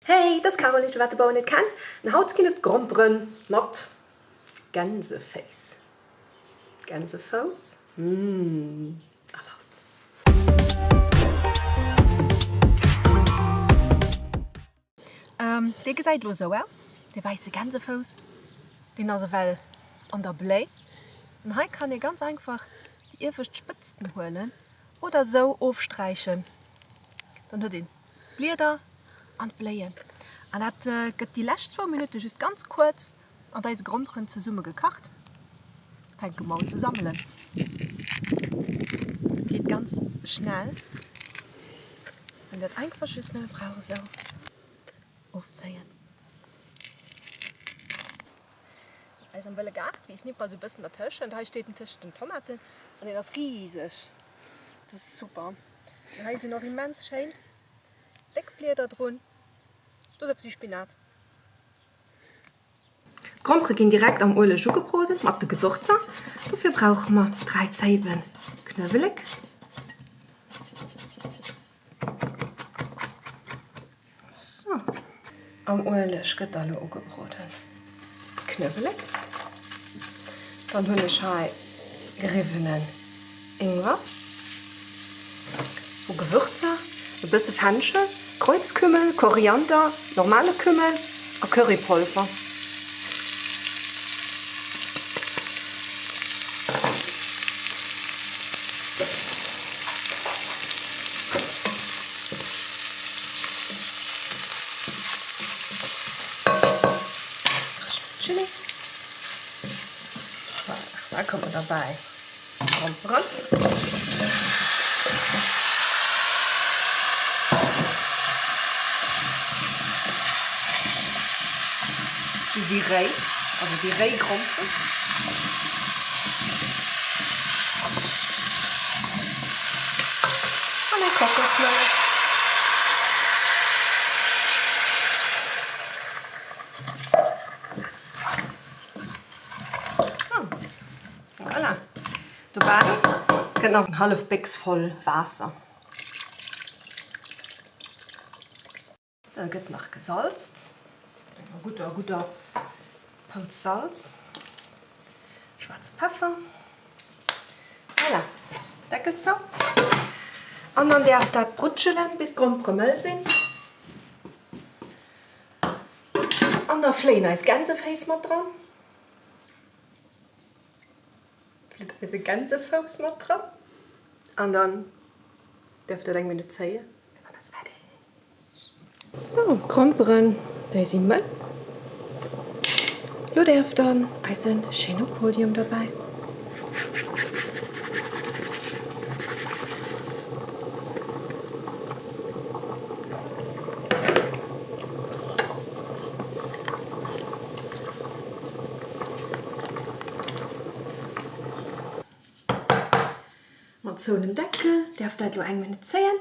Hey, et ass Caroline, firwat de Bauer net kenns. An haut ginn et Gromperen mat Gänseféiss. Gänsefouss? Mmh, a lass! Dee gesäit elo esou aus, dee wäisse Gänsefouss. Deen ass ewell an der Bléi. An hei kann ee ganz einfach déi iewescht Spëtzten huelen oder esou ofsträichen. Dann huet een d'Blieder an d'Bléien. An dat gëtt déi lescht zwou Minutte just ganz kuerz mat eise Gromperen zesumme gekacht. Fänke mer un ze sammelen. Geet ganz schnell, wann dat einfach just nëmme brauch esou ofzéien. Eis am wëlle Gaart wiisst niwwerall sou e bëssen dertëschent. Hei steet en tëschent den Tomaten an deen ass riseg. Dat ass super. An hei sinn och immens schéin déck Blieder drun. Do ass eppes wéi Spinat. D'Grompere ginn direkt am Ueleg ugebroden mat de Gewürzer. Dofir brauche mer 3 Zéiwen Knuewelek. Sou, am Ueleg gëtt da lo ugebroden Knuewelek. Dann hunn ech hei geriwwenen Ingwer, hu Gewürzer, e bësse Fenchel, Kreuzkümmel, Koriander, normale Kümmel a Currypolver. Chili. Voilà, da kommen derbäi Gromperen. Déi si réi, also déi réi Gromperen. An eng Kokosmëllech. Sou, voilà. Dobäi kënnt nach eng hallef Béchs voll Waasser. Se gëtt nach gesalzt mat enger gudder, gudder Pouz Salz, schwaarze Peffer. Voilà, Deckel zou. An dann däerf dat brutschelen, bis d'Grompere mëll sinn. An da fléien eis Gänseféiss mat dran. Flitt eise Gänsefouss mat dran. An dann däerf dat eng Minutt zéien. An ass fäerdeg. Sou, d'Gromperen, déi si mëll. Lo däerf dann eise Chenopodium derbäi. Mat zouenem Deckel däerf dat lo eng Minutt zéien.